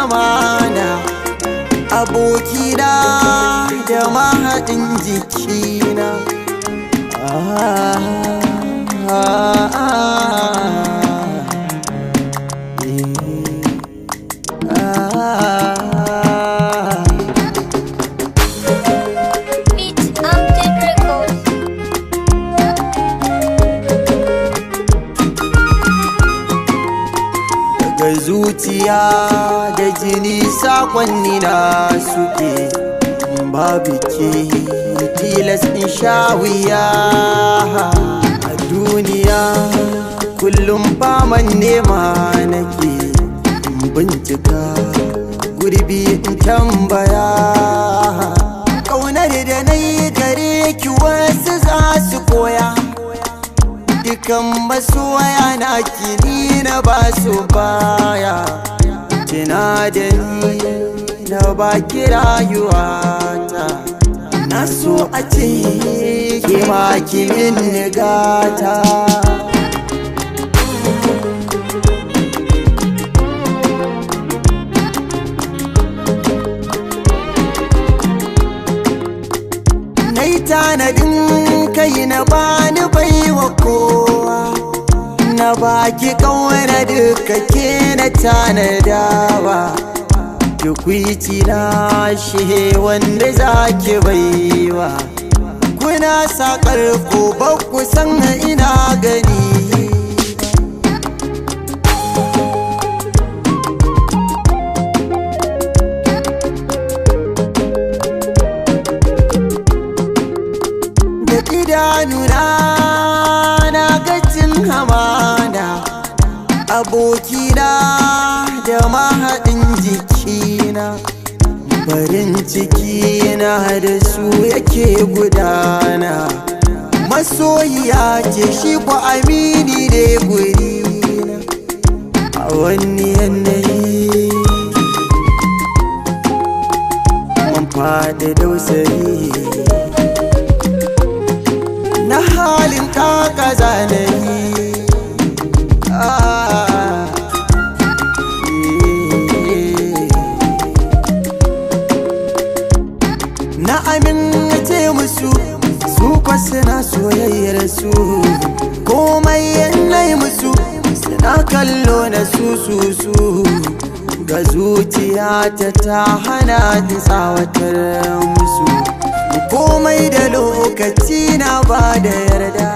amana, abokina da mahaɗin jikina. Ah, ah, ah, eh, ah. Beat Update Records. Daga zuciya da jini sakonni na suke, babu ke tilas in sha wuya a duniya. Kullum faman nema nake, in bincika gurbi in tambaya. Ƙaunar da na yi gare ki wasu za su koya, dukan masoya na kini na ba su baya. Tuna da ni na baki rayuwata, na so a ce ke ma ki min gata. Na yi tanadin kai na bani baiwa kowa, na baki kawana duka ke na tanadawa. Tukwici na shi wanda zaki baiwa, kuna sakar ku ba ku san ina gani. Da idanuna na gacin hamada, abokina da mahaɗin jikina. Farin ciki na da su yake gudana, masoyiya ce shi ku amini ne gurina. A wani yanayi mun faɗi dausayi, na halin kaka zanayi. Ah, eh. Na amince musu, su kwa suna soyayyar su, komai yanayi musu suna kallo na su su su. Ga zuciyata ta hana ni tsawatar musu, komai da lokaci na ba da yarda.